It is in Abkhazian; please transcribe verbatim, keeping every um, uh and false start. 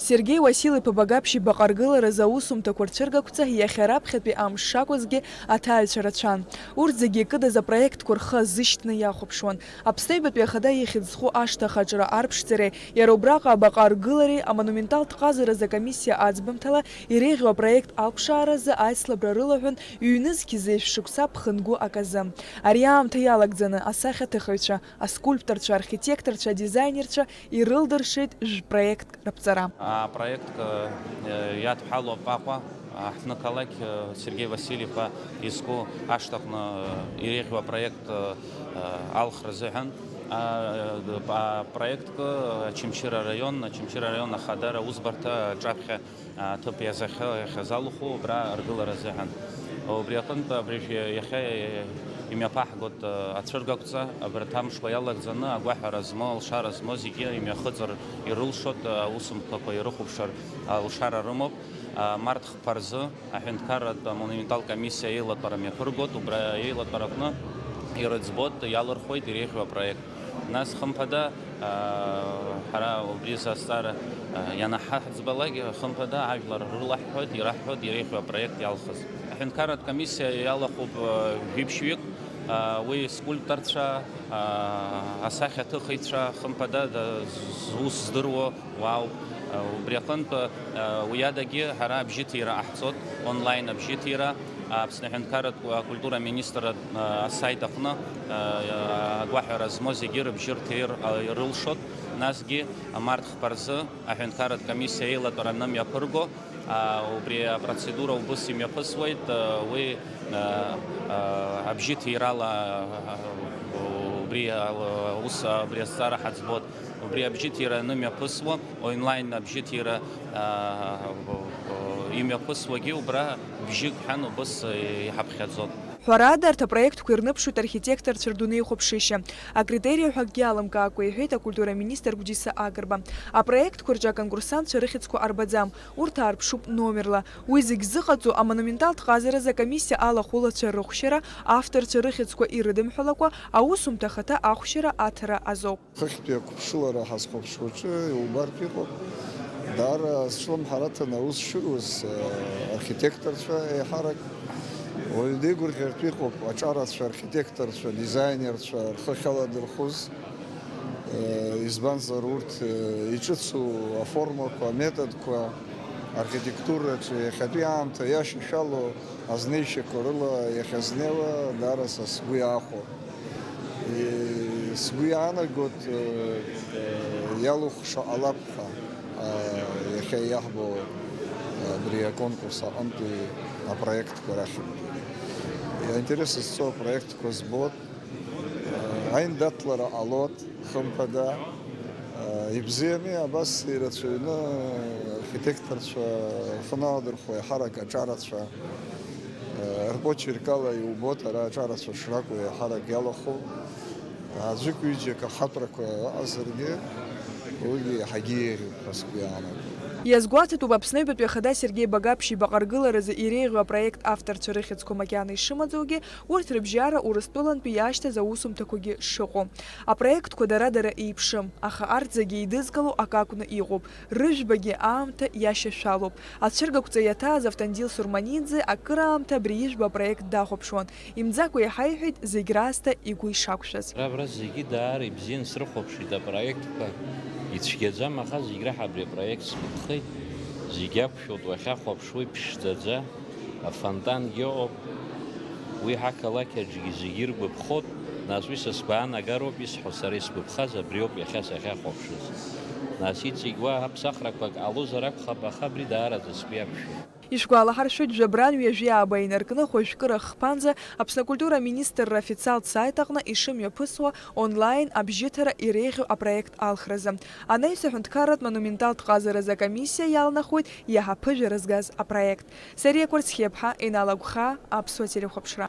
Сергеи Уасил-иԥа Багаԥшь ибаҟа аргыларазы аусумҭақәа рцәыргақәҵа иахьа раԥхьатәи амш шакәызгьы аҭаҩцәа рацәан. Урҭ зегьы икыдыз апроектқәа рхы азышьҭны иахәаԥшуан. Аԥсны аҩбатәи ахада ихьӡ зху ашҭа ахаҿра арԥшӡареи иара убраҟа абаҟа аргылареи амонументалтә ҟазаразы акомиссиа аӡбамҭала иреиӷьу апроект алԥшааразы аицлабра рылаҳәан ҩнызқь зежә шықәса ԥхынгәы аказы. Ари аамҭа иалагӡаны асахьаҭыхыҩцәа, аскульпторцәа, архитекторцәа, адизаинерцәа ирылдыршеит жәпроектк раԥҵара. Апроектк, э, иадҳәалоуп Аҟәа, аҳҭнықалақь, э, Сергеи Василь-иԥа изку ашҭаҟны, э, иреиӷьу апроект, э, э, алхра азыҳәан. А, э, апроектк, э, Очамчыра араион, Очамчыра араион ахадара усбарҭа аҿаԥхьа аҭыԥ иазахьа-, иахьазалуху убра аргылара азыҳәан. Убри аҟынтә абри иахьа имҩаԥаҳгоит ацәыргақәҵа, абарҭ амшқәа иалагӡаны агәаҳәара змоу, алшара змоу зегьы имҩахыҵыр ирылшоит, аусумҭақәа ирыхәаԥшыр алшара рымоуп. Март хԥа рзы аҳәынҭқарратә амонументалтә комиссиа еилатәара мҩаԥыргоит, убра еилатәараҟны ирыӡбоит, иалырхуеит иреиӷьу апроект. Нас, хымԥада, аа, ҳара убри азҵаара, аа, ианаҳаӡбалак, хымԥада, ажәлар рылаҳҳәоит, ираҳҳәоит иреиӷьу апроект иалхыз. Аҳәынҭқарратә комиссиа иалахәуп, аа, жәиԥшьҩык, аа, уи скульпторцәа, аа, асахьаҭыхыҩцәа, хымԥада, да, зус здыруа уаауп. Убри аҟынтә, уи адагьы ҳара абжьыҭира ҟаҳҵоит, онлайн абжьыҭира, Аԥсны аҳәынҭқарратә акультура аминистрра асаит аҟны агәаҳәара змоу зегьы рыбжьы рҭир рылшоит. Насгьы амарт хԥа рзы аҳәынҭқарратә комиссиа еилатәара анымҩаԥырго, убри апроцедура убыс имҩаԥысуеит, уи абжьыҭирала убри аус, убри азҵаара ҳаӡбоит. Убри абжьыҭира анымҩаԥысуа, онлайн абжьыҭира, аа, имҩаԥысуагьы убра бжьык ҳәан убыс иҳаԥхьаӡон. Ҳәарада, арҭ апроектқәа ирныԥшуеит архитекторцәа рдунеихәаԥшышьа, акритериақәа акгьы алымкаакәа, иҳәеит акультура аминистр Гәдиса Агрба. Апроектқәа рҿы аконкурсантцәа рыхьӡқәа арбаӡам, урҭ аарԥшуп номерла. Уи зегь зыҟаҵо амонументалтә ҟазаразы акомиссиа алахәылацәа рыхәшьара, авторцәа рыхьӡқәа ирыдымҳәалакәа, аусумҭа ахаҭа ахәшьара аҭара азоуп. Хыхьтәи ақәыԥшылара ҳазхәаԥшуаҿы иубартә иҟоуп. Даара зҿлымҳара аҭаны аус шыруаз, архитекторцәа еиҳарак уаҩ деигәырӷьартә иҟоуп, аҿарацәа, архитекторцәа, дизаинерцәа рхы ахьаладырхәыз. Избанзар, урҭ иҿыцу аформақәа, аметодқәа, архитектураҿы иахьатәи аамҭа иашьашәалоу азнеишьақәа рыла иахьазнеиуа даара са сгәы иаахәо. Сгәы иаанагоит, иалухша ҟалап ҳәа, иахьа иаҳбо абри аконкурс аҟынтәи апроектқәа рахьынтәи. Аинтерес зҵоу апроектқәа збоит, аиндаҭлара ҟалоит, хымԥада. Ибзиами, абас ирацәаҩны архитекторцәа рхы наладырхәо, еиҳарак аҿарацәа, рпочерк ала иубоит ара аҿарацәа шракәу еиҳарак иалахәу. Аӡәык-ҩыџьак ахатәрақәа ыҟазаргьы, уигьы иаҳагьы еиӷьуп ҳәа сгәы иаанагоит. Иазгәаҭатәуп Аԥсны аҩбатәи ахада Сергеи Багаԥшь ибаҟа аргыларазы иреиӷьу апроект авторцәа рыхьӡқәа макьана ишымаӡоугьы, урҭ рыбжьара Урыстәылантәи иашьҭаз аусумҭақәагьы шыҟоу. Апроектқәа дара-дара еиԥшым, аха арҭ зегьы еидызкыло акы акәны иҟоуп, рыжәбагьы аамҭа иашьашәалоуп. Ацәыргақәҵа иаҭааз Автандил Сурманиӡе акыраамҭа абри ижәбо апроект дахәаԥшуан, имӡакәа иҳаиҳәеит зегь раасҭа игәы ишақәшәаз. Абра зегьы даара ибзиан срыхәаԥшит апроектқәа. Ицәгьаӡам, аха зегь раҳа абри апроект сгәаԥхеит. Зегь ақәшәоит уахьахәаԥшуа ԥшӡаӡа. Афонтангьы ыҟоуп. Уи ҳақалақь аҿгьы зегьы иргәаԥхоит, нас уи са сгәаанагароуп, исҳәо сара исгәаԥхаз абриоуп иахьа сахьахәаԥшыз. Нас иҵегь уа аԥсахрақәак ҟалозар акәхап, аха абри даараӡа сгәы иақәшәеит. Ишәгәалаҳаршәоит, жәабран ҩажәи ааба инаркны хәажәкыра хԥанӡа Аԥсны акультура аминистрра афициалтә саит аҟны ишымҩаԥысуа онлайн абжьыҭара иреиӷьу апроект алхразы. Анаҩс аҳәынҭқарратә монументалтә ҟазаразы акомиссиа иалнахуеит иаҳа ԥыжәара згаз апроект. Сариа Кәарцхиаԥҳа, Инал Агәхаа, Аԥсуа телехәаԥшра.